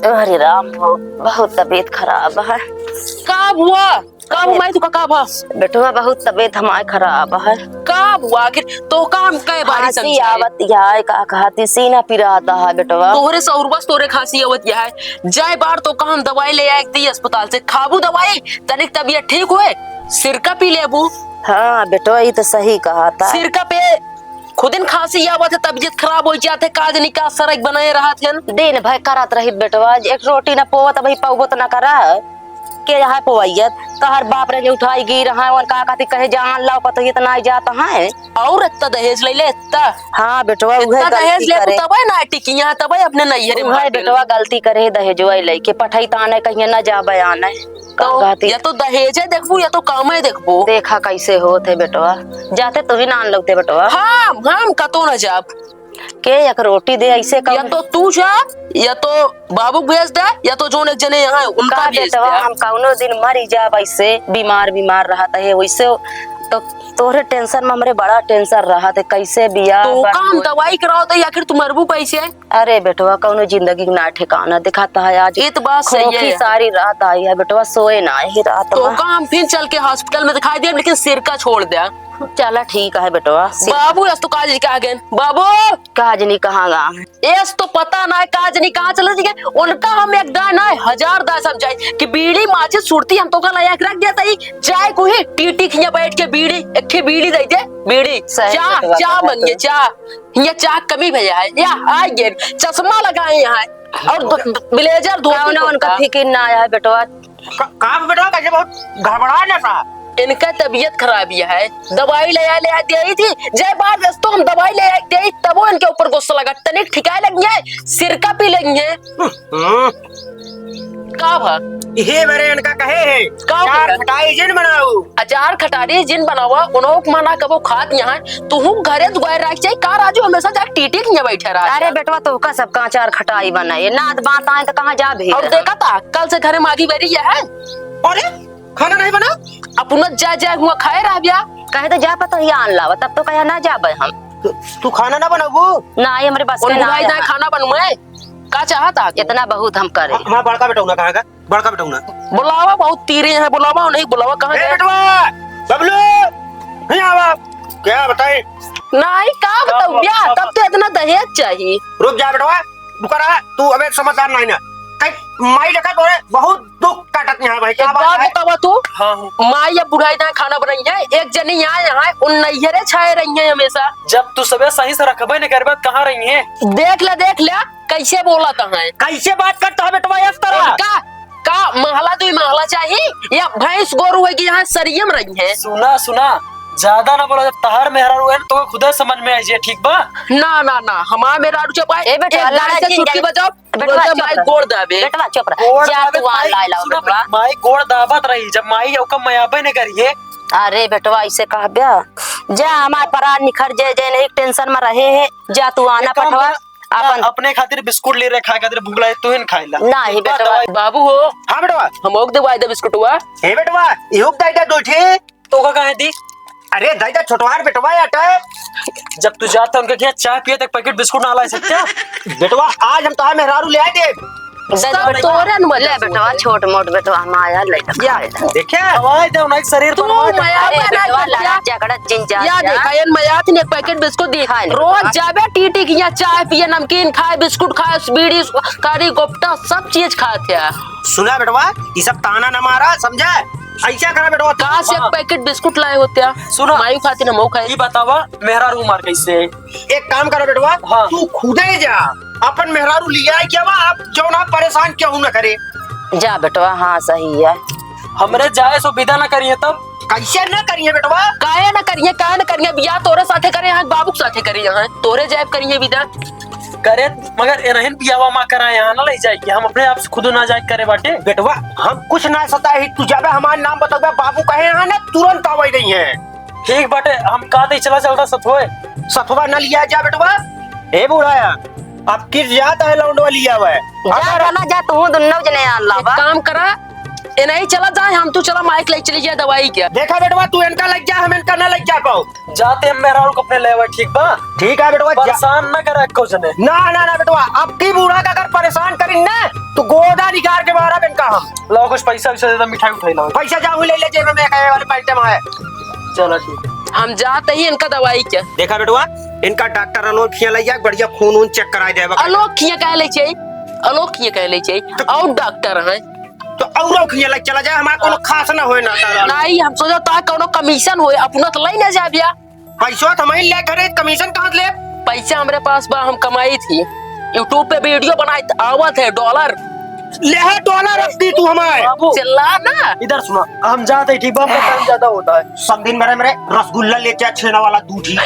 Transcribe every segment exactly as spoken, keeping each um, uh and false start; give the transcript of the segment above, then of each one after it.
अरे राम हो, बहुत तबीयत खराब है। का हुआ? का हुआ माई, तू का, का भा? बेटवा, बहुत तबीयत हमार खराब है। का हुआ आखिर? तो का हम कई बारी खांसी समझाए? आवत है, का कहती, सीना पिराता है बेटवा। तोहरे सौरवा से तोहरे खांसी आवत है। जय बार तो का हम दवाई ले आए थी अस्पताल से, खाबू दवाई, तनिक तबीयत ठीक होए, सिरका पी लेबू। हाँ बेटवा, ई तो सही कहत है। सिरका पे खुदिन खांसी आवत है, तबीयत खराब हो जात है, का जनी का सरक बनाए रहत है। दिन भर करत रहित बेटवा, एक रोटी न पोवत, अबही पौबो त न करा। के यहाँ पोवैयत, तहर बाप रे उठाई गिर हैं, उनका कहती कहे जान लाओ, पतोहिए त नाई जात हैं। और इतना दहेज ले ले, इतना? हाँ बेटवा, उहे इतना दहेज गलती ले, करे। तबे ना टिकी यहाँ, तबे अपने नैहरे में उहे बाटे। बेटवा गलती करे, दहेजवा लेके पठाई ताने कहिए ना जाबे आने। का तो कहती? या तो दहेज है देखबू, या तो काम है देखबू। देखा कैसे होत है बेटवा, जाते तू ही नान लौते बेटवा। हाँ, हम कतो ना जाब। के एक रोटी दे ऐसे कब? या तो तू जा, या तो बाबू भेज दे, या तो जोन एक जने यहाँ है, उनका का भेज बेटवा, दे। हम कौनो दिन मरी जाब ऐसे, बीमार बीमार रहत है वैसे, तो तोहरे टेंशन में हमरे बड़ा टेंशन रहत है, कैसे बियाह तो बन का हम होई? दवाई कराओ तो आखिर तू मरबू कैसे? अरे बेटवा, कौनो जिंदगी के ना ठिकाना दिखाता है। आज ये तो बात सही खोखी है। सारी रात आई है बेटवा, सोए ना ही रात तो में। का हम फिर चल के हॉस्पिटल में दिखाई दे, लेकिन सिरका छोड़ दे। चला ठीक है बेटवा। बाबू, अस तो काज नहीं कहा गए। बाबू! काज नहीं कहा गा। एस तो पता ना है काज नहीं कहाँ चले गए। उनका हम एक दाय ना है, हजार दाय समझाई कि बीड़ी माचिस सुरती हम तो का लाया के रख देता ही। चाय को ही टीटी खिया बैठ के बीड़ी, एक ठे बीड़ी दे दे, बीड़ी। सही चाह, बेटवा, चाह चाह मंगे, तो। चाह। हिया चाह कमी भैया है। या आ गए, चश्मा लगाए यहाँ और धो-, ब्लेजर धोती कौनो उनका कुर्ता। फिकिर ना आया है बेटवा। का, का बेटवा, कैसे बहुत घबरा जाता? इनका तबीयत खराब ही है, दवाई ले आ, ले आ दे आई थी। जय बार दोस्तों, हम दवाई ले आ दे आई, तबो इनके ऊपर गुस्सा लगा। तनिक ठिकाए लगी है, सिरका पी लगी है। हम्म। का भा? इहे बरे इनका कहे है, का चार भा? खटाई जिन बनाऊ। अचार खटारी जिन बनावा, उन्हों के मना कबो खात यहाँ। तुहू घरे दुआर राख जाई, का राजू हमेशा जाके टीटी के यहाँ बैठे रहा। अरे बेटवा, तोहका सबका अचार खटाई बनाए, नात बात आए तो कहाँ जा भी और रहा। देखा था, कल से घरे मागी बैरी है। अरे, खाना नहीं बना? अपना जा, जा हुआ खाए रह गया। कहे तो जा पतोहिया आन लावा, तब तो कहे ना जाबे हम। तू, तू खाना ना बनाबू? ना, ये हमरे बस के उनको ना भाई है। ना खाना बनवाए, का चाहत आ तू? इतना बहुत हम करे। हमारा बड़का बेटौना कहाँ का? बड़का बेटौना। बुलावा, बहुत तीरे हैं, बुलावा, नहीं बुलावा, कहाँ ए गए? बेटवा, बबलू, नहीं आवा। क्या बताए? नहीं, का का बताऊ, का, का तब तो इतना दहेज चाहिए। रुक जा बेटवा, रुका रहा, तू अबे समझदार नहीं ना। कहीं माई देखा तोरे बहुत दुख काटत यहाँ भाई, क्या एक बात बात है? बतावा तू, हाँ, हाँ। माई या बुढ़ाई ना खाना बनाई है, एक जनी यहाँ, यहाँ उन नैहरे छाए रही है हमेशा। जब तू सबे सही से रखबे नहीं करबे, कहाँ रही है? देख ले, देख ले, कैसे बोलत है? कैसे बात करता है बेटवा इस तरह? का, का महला दुई महला चाही या भैंस गोरू है कि यहाँ सरियम रही है? सुना, सुना, ज्यादा ना बोला, जब तहार मेहरारू है ना, तो खुदे समझ में आई जे, ठीक बा? ना, ना, ना, हमार मेहरारू जब आए, ए बेटा, एक दाई से लड़ाई चुटकी झंझट। बजाओ, बेटवा, बोलते चुप माई रह। गोड़ दाबे। बेटवा, चुप रह। गोड़ जा दाबे तू आन माई, लाए लाओ, सुना, बेटवा। माई गोड़ दाबत रही, जब माई ओका मयाबे नहीं करिए। अरे बेटवा, ऐसे कहब्या, जा हमार परान निखर जे, जे नहीं टेंशन में रहे है, जा तू आना एक काम पठवा। कर, अपन अपने खातिर बिस्कुट ले रहे खाए खातिर, भूख लगे तो ही न खाइला। नाही बेटवा। बाबू हो। हाँ बेटवा। हम ओक दवाई दे बिस्कुटवा। हे बेटवा, इहुक दे दे दो ठे। तो का कहे दी? अरे दे दे छोटवार बेटवा आटे। जब तू जाता उनके खेत चाय पिए तक पैकेट बिस्कुट ना ला सकते? बेटवा, आज हम तोहार मेहरारू ले आए दे। दे दे बेटवा। तोरे न मजा ले बेटवा, छोट मोट बेटवा हम आया ले। या, देखे? दवाई दे, उन्हें शरीर तू पर दवाई दे। मया अरे बना बेटवा, के लड़ा क्या? झगड़ा जिन जा या जा। देखा, एन मया थी एक पैकेट बिस्कुट दी। खाए ले रोज बेटवा। जाबे टीटी किया, चाय पिए, नमकीन खाए, बिस्कुट खाए, बीड़ी, तारी, गोपटा, सब चीज खात है। सुना बेटवा, ये सब ताना न मारा, समझे? ऐसा करा बेटवा, तू कहाँ से एक हाँ। पैकेट बिस्कुट लाए होते हैं? सुना। मायू खातिर हम खाए। ये बतावा, मेहरारू मार कैसे है? एक काम करो बेटवा, हाँ। तू खुदे जा, अपन मेहरारू लिया है क्या बा, आप जो ना परेशान क्यों ना करे। जा बेटवा, हाँ सही है। हमरे जाए सो विदा ना करिए तब। कैसे ना करिए बेटवा? काहे ना करिए, काहे ना करिए? बियाह तोरे साथे करे, यहाँ बाबू के साथे करे, यहाँ तोरे जाए करिए विदा। करे, मगर एनहिन बियाहवा मा करा, यहाँ ना ले जाए, हम अपने आप से खुद ना जाए करे बाटे। बेटवा, हम कुछ ना सताही, तू जाबे हमार नाम बतौबे, बाबू कहे यहाँ ना तुरंत आवे रही है। ठीक बाटे, हम का दे चला चलता सथवे। सथवा न लिया जा बेटवा। ए बूढ़ा, अब किस जात है लौंडवा लिया हुआ है? जा अगर चला जा, तू दुन्नो जने आन लावा। एक काम करा, ए नहीं चला जाए, हम तू चला माइक ले चली जाए दवाई के। देखा बेटवा, तू इनका लग जा, हम इनका ना लग जा पाओ। जाते हम मेहरारू को अपने लेवे, ठीक बा? ठीक है बेटवा, जा। परेशान ना करे एको जने। ना, ना, ना बेटवा, अब की बूढ़ा का अगर परेशान करी ना, तो गोदा निकाल के मारा इनका हम। लाओ कुछ पैसा वैसा दे दो, मिठाई उठाई लाओ। पैसा जाऊँ ले ले, जेब में कहे वाले पैंटे में है। चलो ठीक है। हम जाते ही इनका दवाई क्या। देखा बेटवा, इनका डॉक्टर अनोखिया ले जाके बढ़िया खून वून चेक कराई देबा। अनोखिया कह ले चाहिए, अनोखिया कह ले चाहिए। और डॉक्टर हैं। तो और अनोखिया ले चला जाए, हमारा कोनो खास ना होए ना तारा। नहीं, हम सोचा था कोनो कमीशन होए, अपना तो ले ना जा भैया। पैसवा तो हम ही ले करे, कमीशन कहाँ से ले? पैसा हमरे पास बा, हम कमाई थी, YouTube पे वीडियो बनाई थी, आवत है डॉलर। ले है डॉलर अब दी तू हमारे। बाबू, चिल्ला ना। इधर सुना, हम जाते ही ठीक बा, हमका टाइम ज्यादा होता है। सब दिन मेरे, मेरे रसगुल्ला ले जा, छेना वाला दू ठी।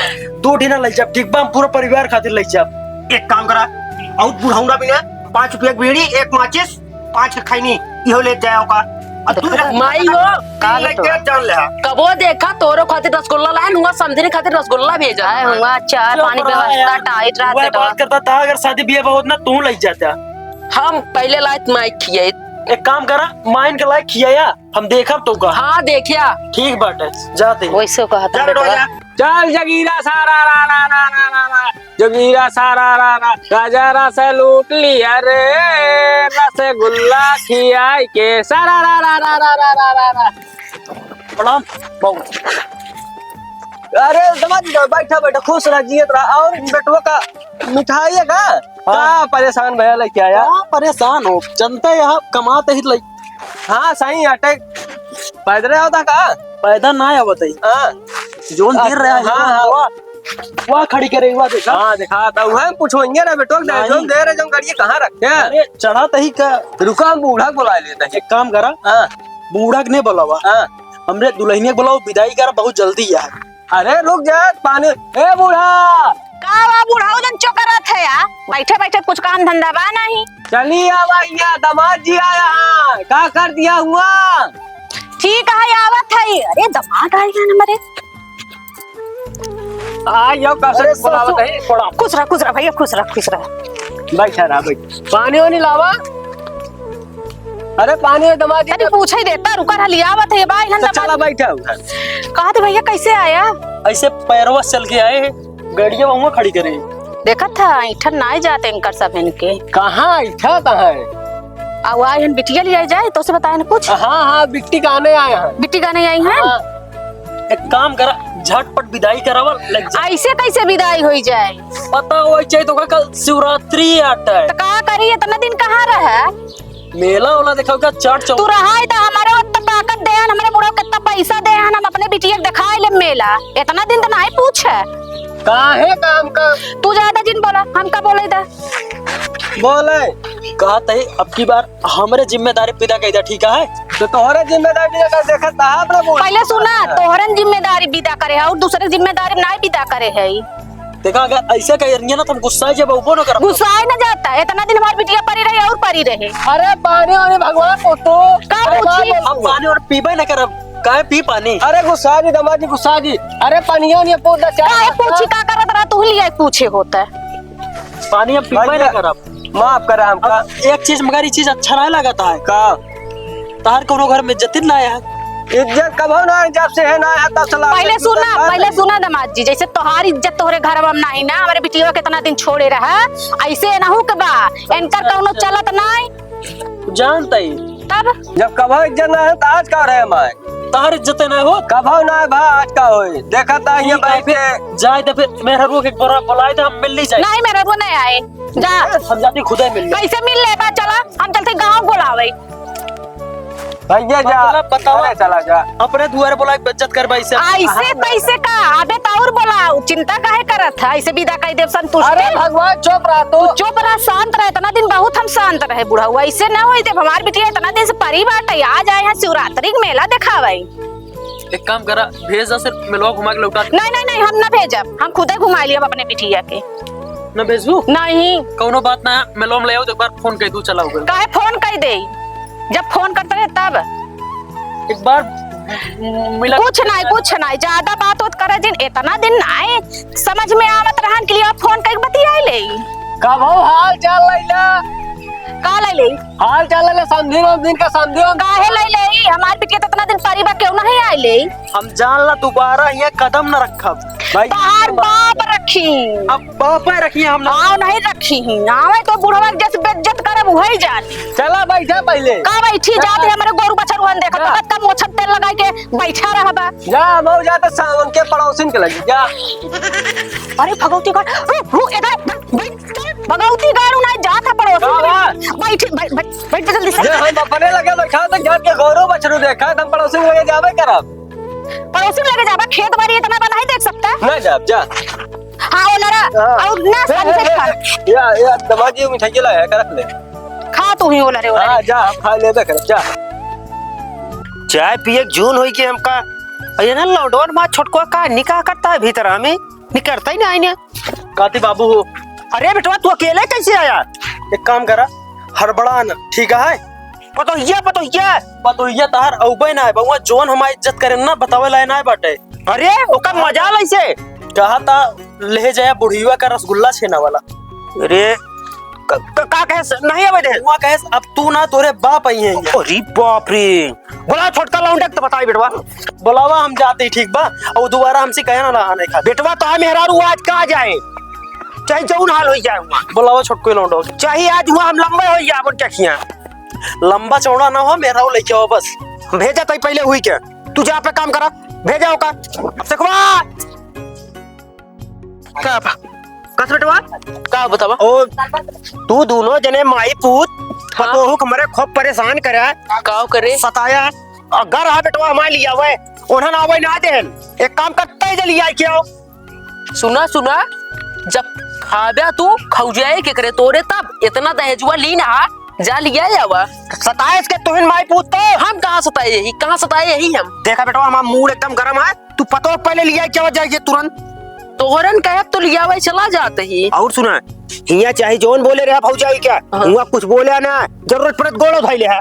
दू ठी ना ले जा, ठीक बा, हम पूरा परिवार खातिर ले जा। एक काम करा, और बुढ़ाऊंगा भी ना, पाँच रुपया की बीड़ी, एक माचिस, पाँच के खैनी, इहो ले जाओ का। और तू रख-, माई हो। का ले बेटवा? जान ले। कबो देखा तोरो खातिर रसगुल्ला लाए, हुआ समझने खातिर रसगुल्ला भेजा। आए हुआ चाय पानी व्यवस्था टाइट रहत वह बेटवा। बात करता था, अगर शादी बियाह बहुत ना तू ले जाता। हम पहले लायक माई खियाई। एक काम करा, माइन के लायक खियाया, हम देखब तो का। हाँ देखिया। ठीक बाटे, जाते। वैसे कहता जा बेटवा, बेटवा। जा। चल जगीरा सारा रा रा रा रा रा रा, जगीरा सारा रा रा, राजा रस लूट लिया रे, रसगुल्ला खियाई के सारा रा रा रा रा रा रा रा। प्रणाम बाबू। अरे दमाद जी, बैठा बैठा, खुश रह, जियत रह। और बेटवा का मिठाई है का? हाँ। का परेशान भैया लेके आया? का परेशान हो, जनता यहाँ कमाते ही लई। हाँ सही अटे। पैदल आवता का? पैदल ना आवत है। हाँ। जोन गिर रहा है, हाँ, हाँ। वह, वह खड़ी करे, वह देखा। हाँ, देखा था, वह पूछो, इंगे ना बेटो, नहीं। जोन दे रहे, जोन गाड़ी कहाँ रखे? अरे, चढ़ा तही का। रुका, हम बूढ़ा को बुला लेते हैं। एक काम करा। हाँ। बूढ़ा के नहीं बुलावा। हाँ। हमरे दुल्हनिया के बुलाओ, विदाई करा, बहुत जल्दी है। अरे रुक जा, पानी, ए बूढ़ा। का बा बूढ़ा, उधर चोकरत है या? बैठे बैठे कुछ काम धंधा बा नहीं। चली आवा यहाँ, दामाद जी आया है, का कर दिया हुआ? ठीक है, आवत है। अरे दामाद आ गया ना मरे। आ यो, का अरे से बुलावत ससुर। है, थोड़ा। खुश रह, खुश रह भैया, खुश रह, खुश रह। बैठा रहा, बैठ। पानी वानी लावा। अरे पानी है दामाद जी। अरे पूछे देता, रुका रहा, लियावत है, बाई हम तो चला दामाद। बैठा उधर। कहा थे भैया कैसे आया? ऐसे पैरवा से चल के आए हैं, गड़िया वहाँ खड़ी करे। देखत था, ऐठन नाई जाते इनकर सब इनके। कहाँ ऐठा कहाँ है? आ, वो आए हन बिटिया लिया जाए, तो से बताए न कुछ। हाँ, हाँ, बिट्टी गाने आए हैं। बिट्टी गाने आई हैं? हाँ। एक काम करा, झटपट विदाई करावा, लग जा। ऐसे कैसे विदाई होई जाए? पता होई चाहिए तो का कल शिवरात्रि आटा है। तो का करी, इतना दिन कहाँ रहा? मेला वाला देखा का, चाट चौक। तू रहा है तो हमारे वक्त ताकत देहन, हमारे बुढ़ा कितना पैसा देहन, हम अपने बिटिया के दिखाए ले मेला। इतना दिन तो नहीं पूछे। काहे काम का? तू ज्यादा जिन बोला, हमका बोले दे। बोले। कहा तही अब की बार हमरे जिम्मेदारी विदा कह दे, ठीक है? तो तोहरे जिम्मेदारी विदा कर, देखत ता आपने बोल। पहले सुना, तोहरन जिम्मेदारी विदा करे है और दूसरे जिम्मेदारी नहीं विदा करे है। देखा, अगर ऐसे कह रही है ना, तो हम गुस्सा जब उबो न करब। गुस्साए न जाता, इतना दिन हमार बिटिया परी रहे और परी रहे। अरे पानी वानी भगवान को तो का अरे पूछी? हम पानी और पीबे न करब, काहे पी पानी? अरे गुस्सा जी, दामाद जी गुस्सा जी। अरे पानिया नहीं पूछ दे, चाय काहे पूछी, का करत रहा तू लिया पूछे होता है। पानी हम पीबे भैया, ना करब। माफ करा हमका। अब एक चीज, मगर ये चीज अच्छा ना लगता है। का? तहार कोनो घर में इज्जत ना है। इज्जत कबो ना है, जब से है ना है, तब से लाओ पहले इज्जत सुना, ना पहले है। सुना दामाद जी, जैसे तोहार इज्जत तोहरे घर में नहीं ना, हमारे बिटिया कितना दिन छोड़े रहा, ऐसे एनहू के बा, इनकर कौनो चलत नहीं। जानता ही। तब? जब कबो इज्जत ना है, तो आज का रहे हमारे? तहार इज्जत ना हो। कबो ना है भा, आज का होई? देखा ता ये ठीक है, बैठ फिर के। जाए तो फिर मेहररुआ के बोला, बुलाए तो हम मिल ली जाए। नहीं, मेहररुआ नहीं आए। जा। ए, हम जाती खुदे मिल ले। कैसे मिल ले बा? चला, हम चलते गाँव बुलावे। भैया जा। मतलब बतावा। अरे चला जा। अपने दुआरे बुलाए, इज्जत कर भाई से। ऐसे कैसे का? अबे तो और बुलाओ, चिंता काहे करत है? ऐसे विदा कर देव संतुष्ट अरे है? भगवान, चुप रह तू। चुप रह, शांत रह। इतना दिन बहुत हम शांत रहे बुढ़ऊ, ऐसे ना होई। जब हमार बिटिया इतना दिन से परी बाटे, आ जाए हैं शिवरात्रि के मेला दिखावे। एक काम करा, भेज दा, सिर्फ मेलवा घुमा के लौटा दे। नहीं, नहीं, नहीं, हम ना भेजब, हम खुदे घुमा लियब अपने बिटिया के। ना भेजबू? नहीं। कौनो बात ना, मेलवा में ले आओ, एक बार फोन कर दू, चला हुआ। काहे फोन कर दे? जब फोन करते रहे तब। एक बार मिला। कुछ नहीं, कुछ नहीं, ज्यादा बात होत करे जिन, इतना दिन नहीं समझ में आवत रहन के लिए फोन करके बतिया ले। कबो हाल चाल लैला। का ले ले? हाल चाल ले, समधी वमधी का समधी वमधी। काहे ले ले? हमार बिटिया तो इतना दिन परी बा, क्यों नहीं आए ले? हम जान ला दोबारा ये कदम न रखब। भाई, तोहार बाप रख रखी। अब बापे रखी हम ना। आव नहीं रखी ही। आवे तो बुढ़वा के जस बेइज्जत करब, वही जात। चला बैठा पहिले। का बैठी जात है, हमरे गोरू बछरुअन देखत, जा। कब मोछन तेल लगाई के बैठा रहबा। जा, मऊ जा तो सावन के पड़ोसिन के लगी, जा। अरे भगवती गढ़, रुक, रुक, इधर बैठ, बैठ, भगवती गढ़ उन्हें जात है पड़ोसिन के लगी। बैठ, बैठ, बैठ, बैठ जल्दी से। ये हम अपने लगे बैठा तो जात के गोरू बछरू देखा, हम पड़ोसिन के लगे जाबे करब। पड़ोसिन लगे जाबा, खेत बारी इतना बा, नहीं देख सकता? ना जाब, जा। हाँ, ओलरा, हाँ। और ना ए, सानी ए, से ए, खा। या, या, दमाजी मिठाई के लाया, कर रख ले। खा तू ही ओलरे, ओलरे। हाँ, जा, हम खा लेबे करब, जा। चाय पिए के जून होई के हमका, ये ना लौंडवन मा छोटको का निकाह करता है भीतर, हमें निकरता ही नहीं ने। काती बाबू हो। अरे बेटवा, तू अकेले कैसे आया? एक काम करा, हड़बड़ा न, ठीक है? पतोहिया, पतोहिया। पतोहिया तहार अउबे ना है, बउआ, जौन हमार इज्जत करे ना, बतावे लायक ना बाटे। अरे, ओकर मजाल ऐसे। कहा था, ले जाया बुढ़िया का रसगुल्ला छेना वाला। अरे, क-, क-, का कहे से, नहीं आवे दे। हुआ कहे से, अब तू ना, तोरे बाप आई हैं। अरे बाप रे, बोला छोटका लौंडे के तो बताई बेटवा। बोलावा, हम जाते ही ठीक बा, और दोबारा हमसे कहे ना, ना आने का। बेटवा तो हम मेहरारू आज का जाए, चाहे जौन हाल हो जाए हुआ। बोलावा छोटको लौंडो। चाहे आज हुआ हम लंबे हो जाए, अपन क्या किया? लंबा चौड़ा ना हो, मेहरारू लेके आओ बस। भेजा तई पहले हुई के, तू जा पे काम करा, भेजा ओका। अब से कमा। का बा? कस बेटवा? का बतावा? ओ, तू दोनों जने माई पूत, हाँ। पतोहू के हमरे खूब परेशान करा। का करे? सताया। अगर हा बेटवा हमारे लिए आवे, उन्हें ना आवे ना देन। एक काम करते ही जल्दी आई के आओ। सुना, सुना, जब खाब्या तू खौजाए के करे तोरे तब इतना दहेजुआ ली ना, जा लिया आवा। सताए इसके तुहिन माई पूत तो। हम कहाँ सताए यही, कहाँ सताए यही हम? देखा बेटवा, हमारा मूड एकदम गरम है। तू पतोह पहले लिया के आवा जाइए तुरंत। तोहरन कहब तो लियावे चला जात ही। और सुना, हिया चाहे जौन बोले रहा भौजाई क्या, हाँ। हुआ कुछ बोले ना, जरूरत पड़त गोड़ो धइले है।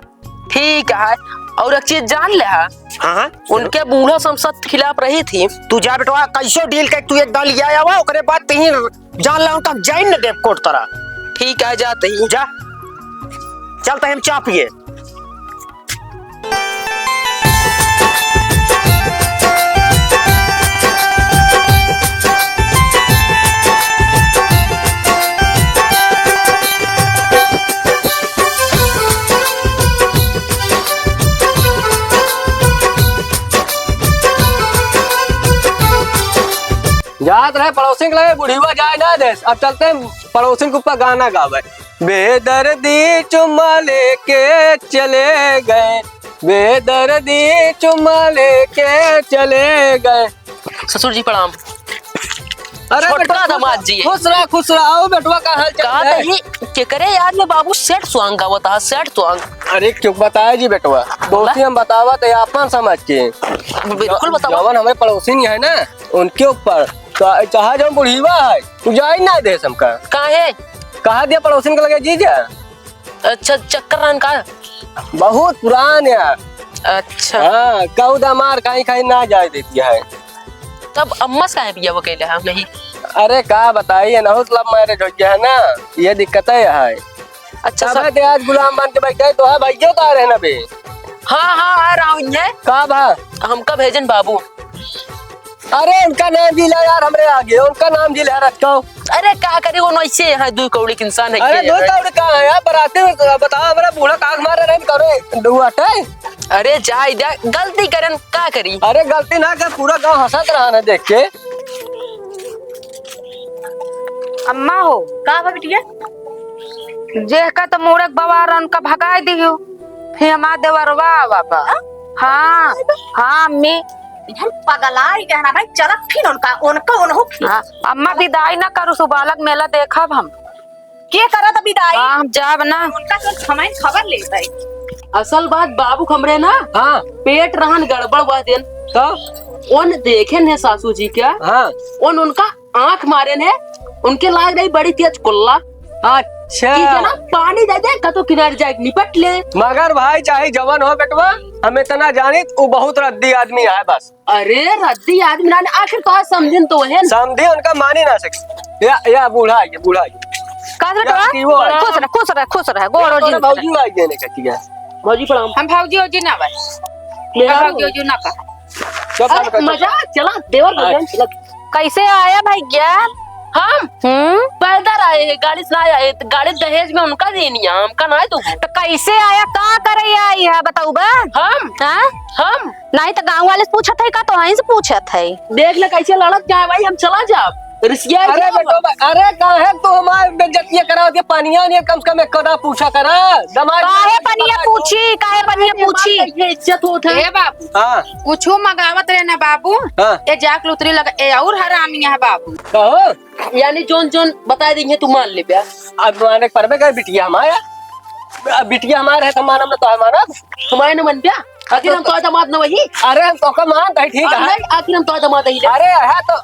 ठीक है, और एक चीज जान ले हा। हाँ, हाँ। उनके बूढ़ा संसद के खिलाफ रही थी। तू जा बेटवा, कैसो डील कर तू एक दाल लिया आवा, ओकरे बाद तही जान ला उनका जाइन न देव कोट तरा। ठीक है, जाते ही। जा, चलते हम चा पिए। जात रहे पड़ोसिन के लगे, बुढ़िया जाए ना देस। अब चलते हैं पड़ोसिन के ऊपर गाना गावे। बेदर्दी चुम्मा लेके चले गए, बेदर्दी चुम्मा लेके चले गए। ससुर जी प्रणाम। अरे छोटका बेटवा, दामाद जी। खुश रहा, खुश रहा। आओ बेटवा, का हाल चाल कहा है? तही केकरे याद में बाबू sad song गावत हा, sad song। अरे क्यों बताए जी बेटवा, दोस्ती हम बतावत है आपन समझ के। बिल्कुल बतावा। जवन हमारे पड़ोसिन है ना, उनके ऊपर। तो चाहे जौन बुढ़िया है, तू जाई ना देस हमका। काहे? कहा दिया पड़ोसिन के लगे जीजा। अच्छा, चक्कर रहन का? बहुत पुरान है। अच्छा। हाँ, कौदा मार खाई खाई ना जाए देती है। तब अम्मा से काहे बियाह कैले हा नहीं? अरे का बताई, ये नहुस love marriage हो गया है ना, ये दिक्कत है। अच्छा, तब सब है ते आज गुलाम बन के बैठे, तो है भाइयों का रहे ना बे। हाँ, हाँ, आ रहा हूँ ये। का भा? हमका भेजन बाबू। अरे उनका नाम जी ला यार, हमरे आगे उनका नाम जी ला रखो। अरे का करी, वो ऐसे है, दुई कौड़ी के इंसान है अरे के। दुई कौड़ी का है यार, बराती में बताओ, हमरा बूढ़ा काख मारे रहे, करो दुआ टे। अरे जाए दे, गलती करन का करी। अरे गलती ना कर, पूरा गांव हंसत रहा ना देख के। अम्मा हो। का बा बिटिया? जेह का तो मूड़क बवार उनका भगाए दियो, फिर हमार देवरवा आवा बा। हाँ? हाँ, हाँ अम्मी। हम पगलाई गहना भाई, चलत फिर उनका, उनका उनहु फिर। हाँ, अम्मा विदाई ना करू, सुबालक मेला देखब हम। के करत विदाई? हाँ, हम जाब ना। उनका तो समय खबर लेत है। असल बात बाबू हमरे ना, हाँ। पेट रहन गड़बड़ वह दिन। तो? उन देखे ने सासू जी क्या? हाँ। उन उनका आंख मारे ने, उनके लाग रही बड़ी तेज कुल्ला। अच्छा। कि जना पानी दे दे, कतो किनारे जाए निपट ले। मगर भाई चाहे जवन हो बेटवा, हम इतना जानित, वो बहुत रद्दी आदमी है बस। अरे रद्दी आदमी ना, आखिर तो आज समझिन तो है ना। समझी उनका मानी ना सके। या, या बूढ़ा है, ये बूढ़ा है। का रे या बेटवा? की वो है। खुश रह, खुश रह, खुश रह, गोड़ या और तोरे जिंदगी भौजी रह। आई है ने कहिया। भौजी प्रणाम। हम भौजी, भौजी ना भाई। मेरा हम भौजी, भौजी ना कहा। सब अरे काम करते मजा चला, देवर भौजाई अच्छा। चला। कैसे आया भाई ज्ञान? हम? हम्म? पैदल आए हैं, गाड़ी से ना आए, तो गाड़ी दहेज में उनका देनी है, हमका ना दो। तो कैसे आया, का करे आई है, बताऊ बा? हम? हाँ? हम? नहीं तो गाँव वाले से पूछत है का, तो वहीं से पूछत है। देख ले कैसे लड़त जाए भाई, हम चला जाब। रिसिया अरे क्या बेटो, बा? अरे काहे तू हमार बेइज्जतिया करावत है? पनिया नहीं, कम से कम एक कदा पूछा करा। दमाद काहे पनिया पूछी, काहे पनिया पूछी? ये इज्जत होत है। ए बाबू, हाँ। कुछो मंगावत रहे ना बाबू। हाँ। ए जाक लुतरी लगा, ए और हरामी है बाबू। कहो। यानी जोन जोन बताए देंगे तू मान ले प्या। अब माने परबे कर बिटिया हमारा। अब बिटिया हमार है तो मानब ना तो है मानब। हमारे न मन प्या। आखिर हम तो दामाद न वही। अरे हम तोका मानत है, ठीक अब है। नहीं, आखिर हम तो दामाद ही ले। अरे है तो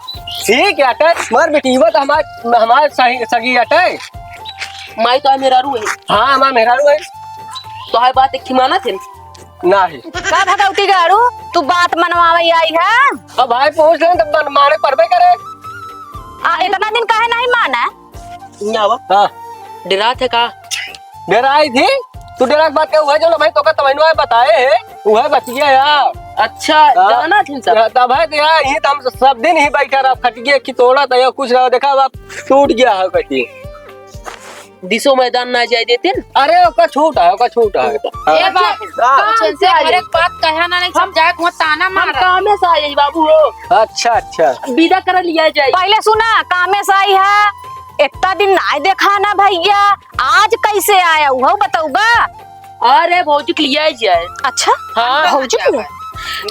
ठीक है अटे, मगर बिटिया तो हमार, हमार सही, सगी अटे। माई तो मेहरारू है। हाँ, हमार मेहरारू है। तो है बात एक ही मानत है। नाही। का भगवती गाड़ू, तू बात मनवावे आई है? अब भाई पूछ ले तो मन मारे परबे करे। आ, इतना दिन काहे नहीं माना? नहीं आवा। हाँ। डेरात है का? डेराई थी? तू डेरा के बात कर, वह जो ना भाई तोका तवैनो आए बताए है, वह बतिया यार। अच्छा, हाँ। जाना थी सब। हाँ, तब है तो यार, ये तो हम सब दिन ही बैठा रहा, खटिए की तोड़ा था, या कुछ रहा, देखा अब टूट गया है कटी। दिसो मैदान ना जाए देते न। अरे ओका छूट है, ओका छूट है। हाँ। ए बाबू, हाँ। कुछ इनसे हर एक बात कहा ना, नहीं हम समझा, वहाँ ताना हम मारा। कामे से आए बाबू हो। अच्छा, अच्छा। विदा कर लिया जाए। पहले सुना, कामे से आई है, इतना दिन ना देखा ना भैया, आज कैसे आया, वो बताऊबा? अरे भौजी के लिया जाए। अच्छा? हाँ। भौजी के?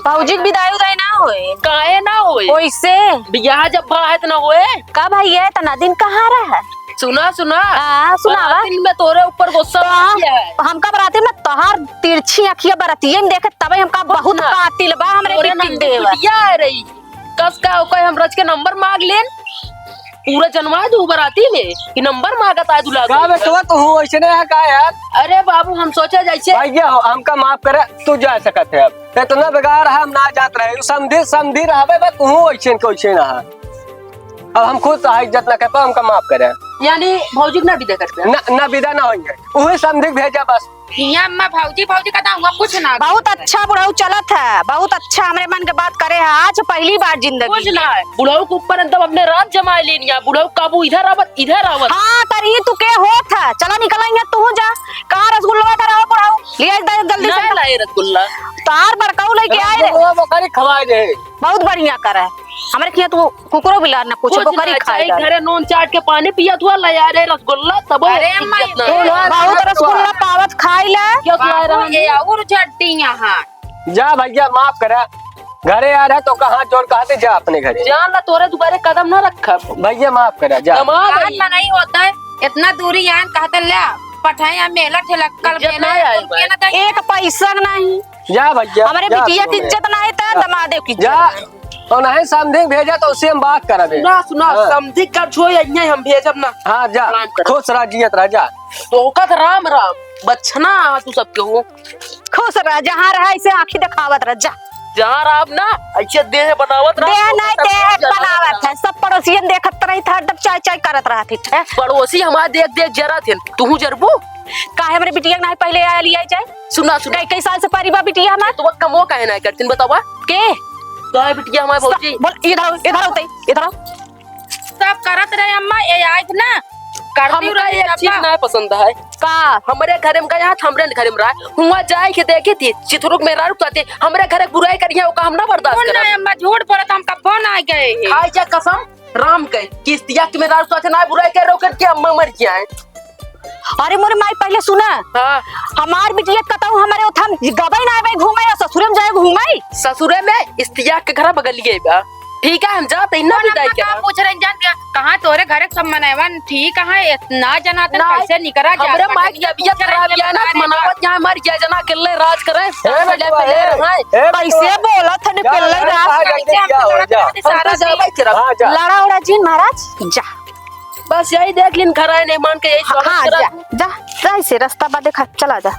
भौजी के विदाई उदाई ना होए? काहे ना होए? ओइसे? बियाह जब भा है त ना होए? का भैया, इतना दिन कहाँ रहा? सुना, सुना। हाँ, सुनावा। दिन में तोरे ऊपर गुस्सा तो आ गया है। हमका बराती में तोहार तिरछी अखिया बरतिये में देखे, तबे हमका बहुत ना। कातिल बा हमरे तोरे बिटिन नंदी देवर। बिटिया आ रही। कस का ओकर हम रच के नंबर मांग लेन। पूरा जनवा दू बराती में कि नंबर मांगत आए दुल्हा का को। बेटवा, तू हूँ ऐसे नहीं है का यार? अरे बाबू, हम सोचा जैसे भैया, हमका माफ करे, तू जा सकत है अब। इतना बेकार है, हम ना जात रहे। समधी, समधी रहबे बा, तू हूँ ऐसे के वैसे ना है। अब हम खुद सहा इज्जत ना कर पाओ, हमका माफ करे। यानी भौजी के ना विदा करते हैं? ना, ना विदा ना होइए, वही समधी के भेजा बस। हियाँ अम्मा भौजी, भौजी का दाम हुआ कुछ ना। बहुत अच्छा बुढ़ऊ चलत है, बहुत अच्छा हमरे मन के बात करे है, आज पहली बार जिंदगी कुछ में। ना है। बुढ़ऊ के ऊपर एकदम अपने राज जमाए लेनी है, बुढ़ऊ काबू इधर आवत, इधर आवत। हाँ, तरही तू के होत है, चला निकल यहाँ तू जा। कहाँ रसगुल्ला धरा हो बुढ़ऊ? ले आ इधर जल्दी से। ना लाए रसगुल्ला। तार बड़काऊ लेके आए रे। रसगुल्ला बकरी खवाए दे। बहुत बढ़िया करे। हमरे खिया तू कुकुरो बिलार ना कुछ कुछ बकरी ना, खाए चाहे डाल। घरे नून चाट के पानी पियत हुआ, ले आ रे रसगुल्ला, तब अरे अम्मा, इज्जत ना ये है। बहुत रसगुल्ला पावत खाई ले। क्यों तू आ रहा बाबू, ये है? और झड्डी यहाँ। जा भैया, माफ करा। घरे आ रहा तो कहाँ जोड़ कहा थे, जा अपने घरे। जान ला, तोरे दुबारे कदम ना रखब। भैया, माफ करा, जा। दमाद कान आई। में नहीं होता है, इतना दूरी आन कहते ले, पठाए या मेला ठेला, कल इज्जत मेला ना है, आए तुम भाई। के ना देंगे। एक पैसा नहीं। जा भैया, हमरे जा बिटिया तू की अपने। इज्जत ना है, तो जा। दमादे की जा। इज्जत। तो नहीं समधी भेजा तो उससे हम बात करबे। सुना, सुना, हाँ। समधी कर छो, यहीं हम भेजब ना। हाँ, जा। राम कर। खुश रह, जियत रह, जा। तो ओका तो राम राम, बचना तू सबके हो। खुश रह, जहाँ रहा ऐसे आँखी देखावत रह, जा। जहाँ रहब ना, ऐसे देह बनावत रह, देह तो नहीं, सब देह जनावत बनावत रह। है। सब पड़ोसियन देखत रही था, हरदम चाय चाय करत रहत ही। हैं? पड़ोसी हमार देख देख जरत हिन, तुहू जरबू? काहे हमरे बिटिया के नाहीं पहिले आया लिया जाए? सुना, सुना। कई, कई साल से परिवा बिटिया हमार? तो वो कमो काहे नाहीं करतिन, बतावा? के? तो है बिटिया हमार सा-, भौजी। बोल, इधर आओ, इधर आओ, तई, इधर आओ। सब करत रहे अम्मा, ये आइस ना, करती हमका रही एक चीज अब्बा। ना पसंद है। का? हमरे घरे में गया, हमरे घरे में रहा। हुआ जाए के देखे थी, चिथुरुक में रारुक कहते, हमरे घरे बुराई करिए, ओका हम ना बर्दाश्त कौन करब। ना अम्मा, झूठ बोलत, हम कब्बो ना गए हैं। खाई जा कसम, राम के, किस्तिया के में रारुक कहते ना बुराई करे, ओकर के अम्मा मर गया है। अरे मोरे माई, पहिले सुना। हाँ। हमार बिटिया कतहूँ हमरे ओथम गबई ना आवे घूमे, या ससुरे में जाए घूमे। ससुरे में इस्तिया के घर बगलिए बा। ठीक है, हम जात ही ना अम्मा विदाई का करा। पूछ रहे जान के, कहाँ तोरे घर के सब मनैवन ठीक है, इतना जना तक ना, कैसे निकरा जा हमरे सकत माई की नहीं, तबीयत पूछ रहे खराब हैं, है ना, बता रहे मनावत हैं। यहाँ मर गया जना अकेले राज करे। ए बेटवा, पहले ए, रहा है। ए बेटवा। कैसे बोलत है, जा, निकल जा, रहा है। जा, कैसे जा, हमको जा, लड़त जा। रहती हम सारा तो जाबे दिन? करब। हाँ, जा। लड़ा उड़ा जिन महाराज, जा। बस यही देख लिन, घर आए नहीं मान के यही हाँ, स्वागत हाँ, करा। जा, जा, जा, ऐसे रास्ता बा देखा, चला जा।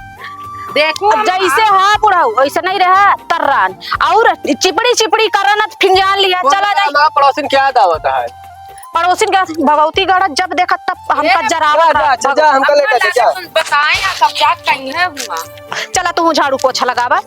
देखो अब अम्मा। जैसे हाँ बुढ़ऊ, वैसे नहीं रहा तर्रान। और चिपड़ी चिपड़ी करन, अब फिर जान लिया, बोल चला जा। ना, पड़ोसिन क्या दावत है? पड़ोसिन क्या भगवती गढ़ जब देखा तब हमका ए, जरावत जा, रहा। जा, जा, हमका अम्मा लेकर जा, जा। तुम बताए ना, सब जात कहीं है हुआ। चला तू झाड़ू पोछा लगावा।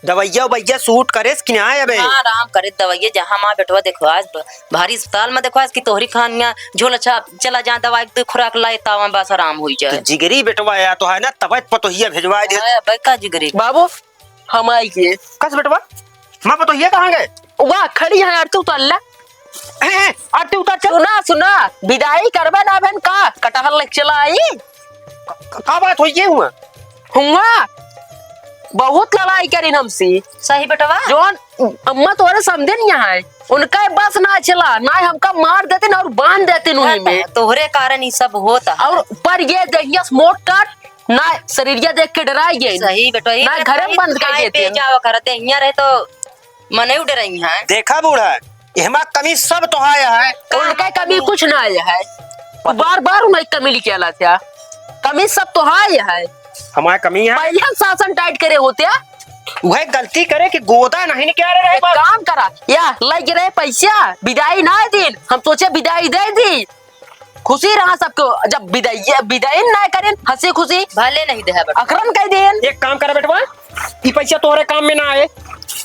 दवाइया उवाइया सूट करेस कि ना अबे? हाँ, आराम करे दवाइया, जहाँ माँ बेटवा देखवास, ब-, भारी अस्पताल में देखवास कि तोहरी खानिया झोला छाप चला जा, दवाई के खुराक लाए, तावा बस आराम होई जाए। तो जिगरी बेटवा या तो है ना, तबे पतोहिया भेजवाए दे। हाँ, अबे का जिगरी? बाबू, हम आई के। कस बेटवा? माँ पतोहिया कहाँ गए? वाह, खड़ी है यार, तू तो अल्लाह। ए, ए, आरती उतार चल। सुना, सुना, विदाई करबे ना बहन का, कटहल लेके चला आई। क-, क-, का बात होई, ये हुआ? हुआ, बहुत लड़ाई करिन हमसे। सही बेटवा। जौन अम्मा तोहरे समधिन यहाँ है, उनका बस ना चला, ना हमका मार देतिन और बांध देतिन उन्हीं में। तोहरे कारण ई सब होता है। और पर ये देहिया से मोट काट, ना शरीरिया देख के डराई गए। सही बेटवा, ई ना तो घरे में सही बंद कर खाए देते पे हैं। जावा करते, हियां रहे तो मनई डरई हैं। देखा बूढ़ा, एहमा कमी सब तोहार है। उनका कमी कुछ ना आया है। बार बार उन्हें कमी लिखे आला था। कमी सब तोहार है। हमार कमी है। पहले हम शासन टाइट करे होते हैं। वह गलती करे कि गोदा नहीं निकाले रहे एक बार। काम करा, या लग रहे पैसा, विदाई ना दिन, हम सोचे विदाई दे दी। खुशी रहा सबको, जब विदाई, विदाई ना करें, हंसी खुशी। भले नहीं दे बेटा। अकरम कह देन। एक काम कर बेटवा, ई पैसा तोहरे काम में ना आए,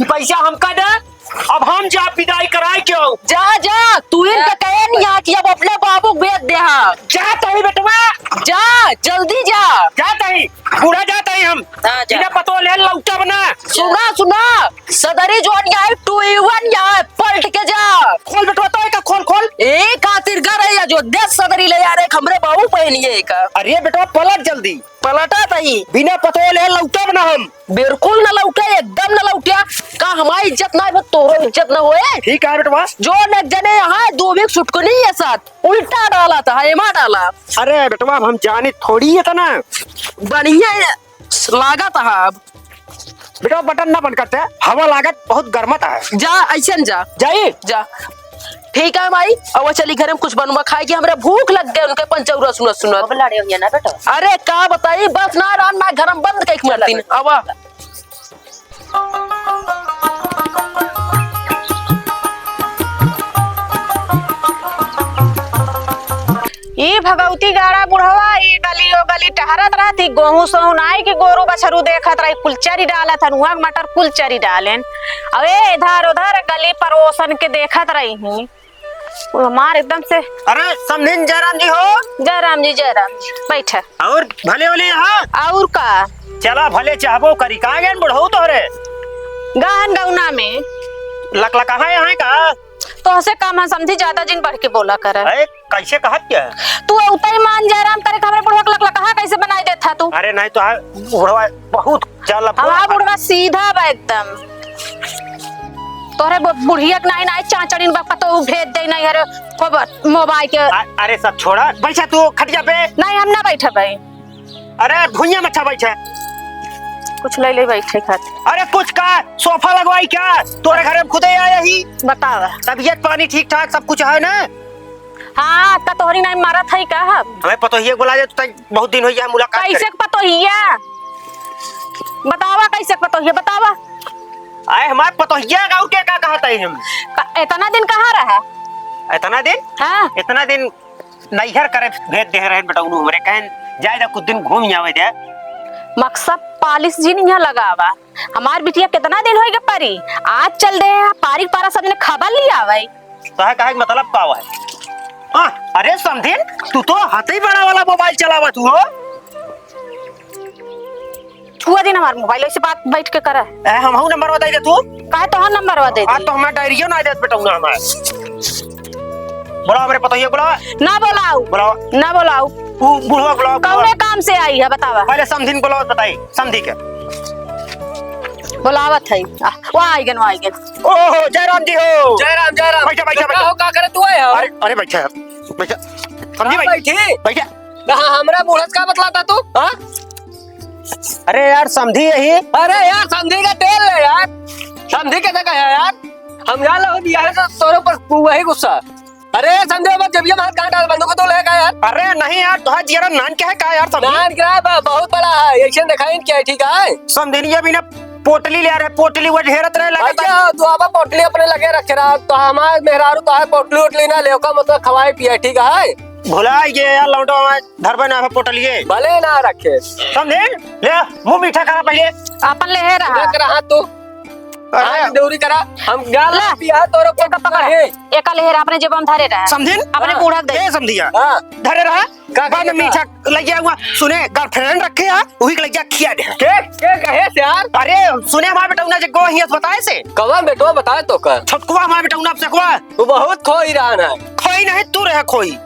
ई पैसा हमका दे, अब हम जा विदाई कराए क्यों? जा, जा, तू इनका हाँ। कहे नहीं आ कि अब अपने बाबू को भेज दे, हाँ। जा तही बेटवा। जा, जल्दी जा। जा तही, बूढ़ा जा तही हम। हाँ, जा। बिना पतो ले लौटब ना। सुना, सुना, सदरी जोन या है, टू ई वन या है, पलट के जा। खोल बेटवा, तो एका खोल, खोल। ए खातिर घर है या जो देश सदरी ले जा रहे, हमरे बाबू पहनिए का। अरे बेटवा, पलट जल्दी। पलटा तही। बिना पतो ले लौटब ना हम। बिल्कुल ना लौटे, एकदम ना लौटे। का हमारी इज्जत ना है, तोरो इज्जत ना होए। ठीक है बेटवा। जो न जने यहाँ दो भी सुटकनी है साथ, उल्टा डाला था, एमा डाला। अरे बेटवा, अब हम जाने थोड़ी है तना। बढ़िया है, लागत है अब। बेटवा, बटन ना बंद करते, हवा लागत बहुत गरमत है। जा, ऐसे न जा। जाई? जा। ठीक है माई, अब चली घरे में कुछ बनवा खाए के, हमरा भूख लग गए उनके पंचौरा सुनत सुनत। अब लड़े होइए ना बेटा। अरे का बताई, बस ना रान ना घर में बंद कइके मरतीन। आवा। ई भगवती गाड़ा बुढ़वा, ई गली ओ गली टहरत रहत, ई गोहूं सोहूं नाई कि गोरू बछरू देखत रही, कुल चरी डालत हन, उहाँ के मटर कुल चरी डालेन। अब ए इधर उधर गली पड़ोसन के देखत रही ही। कुल हमार एकदम से। अरे समधिन, जयराम जी हो। जयराम जी, जयराम जी, बैठा। और भले वाले यहाँ? और का? चला भले चाहबो करी, कहाँ गए बुढ़ऊ तोहरे? गहन गौना में। लकलकाहा यहाँ का? तोहसे काम है समधी, ज्यादा जिन बढ़ के बोला कर। अरे, कैसे कहत क्या? तू उतई मान जयराम करे, हमरे बुढ़वा के लकलकाहा कैसे बनाई देत है तू? अरे नहीं तो, बुढ़वा बहुत ज्यादा हमारा बुढ़वा सीधा बा एकदम। तोहरे बु-, बुढ़िया के नाई, नाई चाचड़िन बा, पतो उ भेज दे नहीं हरे, खूब मोबाइल के। अ-, अरे सब छोड़ा, बैठा तू खटिया पे। नहीं, हम ना बैठे भाई। अरे भुइयां में अच्छा बैठे। कुछ ले ले बैठे खातिर। अरे कुछ का, सोफा लगवाई क्या? तोरे घर में खुदे आया ही। बतावा। तबीयत पानी ठीक ठाक सब कुछ है ना? हाँ, का तोहरी नाई मारत है का हम? हमें पतोहिया के बुला दे, तो तई बहुत दिन हो गया मुलाकात करे। कैसे के पतोहिया? बतावा, कैसे के पतोहिया, बतावा। आए, हमार पतोहिया का, और क्या, का कहत है हम? का, इतना दिन कहाँ रहा? इतना दिन? हाँ। इतना दिन नैहर करे भेज दे रहे बेटा, उन्हों हमरे कहन, "जाए दे, कुछ दिन घूम आवे दे।" मकसद पालिश जिन यहाँ लगावा। हमार बिटिया कितना दिन होइगे परी, आज चल दे हैं, पारी पारा सब जने खबर लिया आवे। तोहे कहे के मतलब का हुआ है? हाँ, अरे समधिन, तू तो हाथी बड़ा वाला मोबाइल चलावत हो। छुआ दिन हमार मोबाइल, ऐसे बात बैठ के करे। ए, हमहू नंबर बता दे तू। काहे तोहर नंबर बता दे आ, दी? तो हमार डायरियो ना देत बेटौना हमार। बोला हमरे पतोहिया, बोला। ना बोलाऊ। बोला। ना बोलाऊ। उ बुढ़वा बोला, बुढ़वा। कौने काम से आई है, बतावा। पहले समधिन बोला, बताई, समधी के। बोलावत है। आ, वहाँ आई गन, वहाँ आई गन। ओहो, जयराम जी हो। जयराम, जयराम। बैठा, बैठा, का बैठा। हो, का करे तू आए हो? अरे, अरे, बैठा यार, बैठा। समधी हाँ, भाई, बैठी। बैठा। हाँ, हमरा बूढ़ा से का बतलाता तू? हाँ? अरे यार, समधी यही। अरे यार, समधी का तेल ले यार। समधी कैसे कहा यार? हम जान लो, बियाह से तोरे ऊपर वही गुस्सा। अरे समधी, बस जब ये मार कहाँ डाल बंदूक तो लेगा यार। अरे नहीं यार, तोहार जियरा नान क्या है का यार समधी? नान क्या है, ब-, बहुत बड़ा है, ऐसे दिखाई क्या है, ठीक है? समधिनिया भी ना पोटली ले आ रहे, पोटली वो ढेरत रहे लगा भैया, तू अब पोटली अपने लगे रखे रहा, तो हमारे मेहरारू तो है पोटली उटली ना ले, ओका मतलब खवाए पिए, ठीक है? भुला गए यार, लौटो हमारे धरबे ना पोटलिए। भले ना रखे। समधिन, ले, मुंह मीठा करा पहले। अपन ले है रहा। रख रहा तू। अरे। हाथ देउरी करा, हम जा ला। पिया तोरे को एका पकड़। ए। एका लेहरा अपने जेब में धरे रहा। समधिन? अपने हाँ। बूढ़ा के दे। ए समधिया। हाँ। धरे रहा। का बाद में करे मीठा लग गया हुआ। सुने, girlfriend रखे है, वही के लग गया खिया दे। के, के कहे से यार? अरे, सुने हमार बेटौना जे गो हियस बताए से। कवन बेटवा बताए तो का? छोटकुआ हमार बेटौना अब सकवा। वो बहुत खोई रहा ना। खोई नहीं, तू रहे खोई।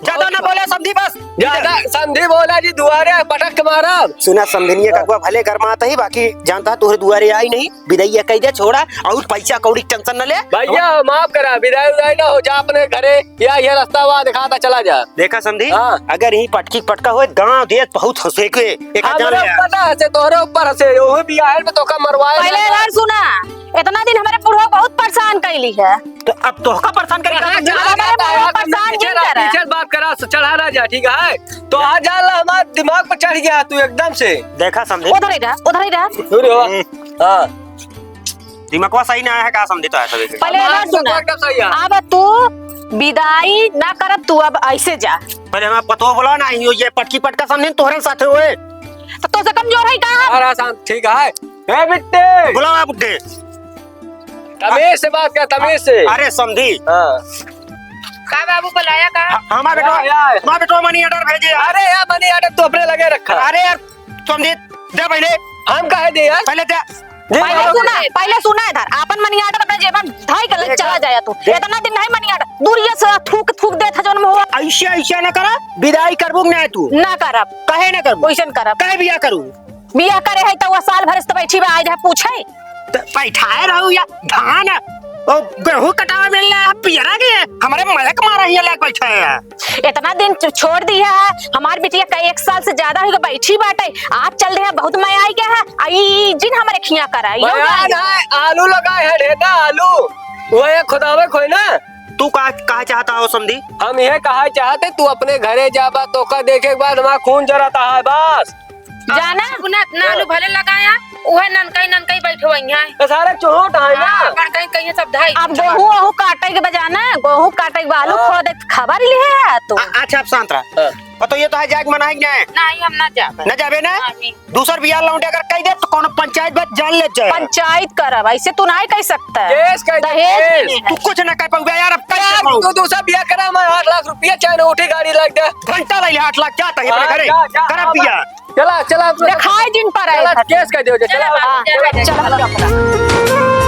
ज्यादा ना बोले समधी बस। ज्यादा समधी बोला जी, दुआरे पटक के मारब। सुना समधिनिया हाँ। ककुआ भले गरमात ही, बाकी जानता तोहरे दुआरे आई नहीं। बिदैया कह दे छोड़ा, और पैसा कौड़ी के tension न ले। भैया, माफ करा, बिदाई उदाई ना हो, जा अपने घरे, या ये रास्ता हुआ दिखाता चला जा। देखा समधी, हाँ। अगर यही पटकी पटका होए, गाँव देश बहुत हंसे के, एक हमरे जान ले। ऊपर ना हंसे, तोहरे ऊपर हंसे, ओही बियाह में तोका मरवाए पहले ना। इधर सुना, इतना दिन हमारे बुढ़वा बहुत परेशान कैली है। तो अब तोहका परेशान करी कहाँ का? जा रहा हमारे है? बुढ़वा परेशान पीछे जिन रहा, करा। पीछे बात करा, चढ़ा ना जा, ठीक है? तो आ जा ला, हमारे दिमाग पर चढ़ गया तू एकदम से। देखा समधी। उधर ही रह, उधर ही रह। दूर हो। हम्म। हाँ। दिमागवा सही ना है का समधी तो है सभी के? पहले हमार ना सुना। दिमाग एकदम सही है। अब तू बिदाई ना करब, तू अब ऐसे जा। पहले हमार पतोह बोला ना, यो ये पटकी पटका समधी तोहरे साथे होए। तो तोसे कमजोर है का हम? हाँ, हाँ, शांत, ठीक है। ए बिट्टे। बुलावा बुड्ढे। तमीज से बात कर, तमीज से। अरे समधी। हाँ। का बाबू बुलाया का? ह-, हमार बेटवा, या, या। हमार बेटवा money order भेजे यार। अरे यार, money order तू अपने लगे रखा। अरे यार, समधी, दे पहले। हम काहे दे यार? पहले दे। दे पहले यार। सुना, पहले सुना इधर। आपन money order अपने जेब में धाई के ले देख, चला जाया तू। देख। इतना दिन नहीं money order। दूरिया से थूक, थूक देत है जौन मुँह। ऐसे, ऐसे ना करा। बिदाई करबू कि ना तू? ना करब। काहे ना करबू? कैसन करब? काहे बियाह करू? बियाह करे है तो वह साल भर से तो बैठी बा, आज है पूछे। त बैठाए रहू या धान, ओ गेहूं कटावे मिलले है, पियरा के, हमरे मलक मारा हिया लाग बैठे है। इतना दिन च-, छोड़ दी है, हमार बिटिया का एक साल से ज्यादा हो गया बैठी बाटे, आज चल रहे हैं, बहुत मया आई गया है, आई जिन हमारे खिया करा, यो बयान गाड़ी। है, आलू लगाए है, ढेटा आलू, वो एक खुदावे खोई ना। तू का, का चाहता हो समधी? हम ये कहा चाहते, तू अपने घरे जाबा, तो का देखे के बाद हमारा खून जराता है, बस। जाना? अपना इतना आलू भले लगाया, उहे ननकई ननकई बैठवइया है। तो सारे चोट है ना। हाँ, बड़कई कहिए सब धाई। अब गेहूं ओहू काटे के बजाना, गेहूं काटे के बा, आलू हाँ। खोदे के खबर लिहे है तू। आ-, अच्छा, अब शांत रह। हाँ। और तो ये तो है जाए के मना है कि नहीं? नहीं, हम ना जाबे। ना जाबे ना? नहीं। दूसर बियाह लौंडे अगर कह दे तो कोनो पंचायत बात जान ले जाए। पंचायत करब, ऐसे तू नहीं कह सकता। केस कह दे, दहेज केस। में है। तू कुछ ना कह पाऊबे यार, अब कह यार, पाऊँ। तू दूसर बियाह करा, मैं आठ लाख रुपया चाहे ना उठी गाड़ी लग दे। घंटा ले ले आठ लाख, जा तही अपने हाँ, घरे। जा, जा, करब जा, बियाह। चला, चला, अपने देखाए जिन पर आए चला, था। केस कर दियो, चला, चला, बाबू, हाँ, चला, चला, चला। चला, चला।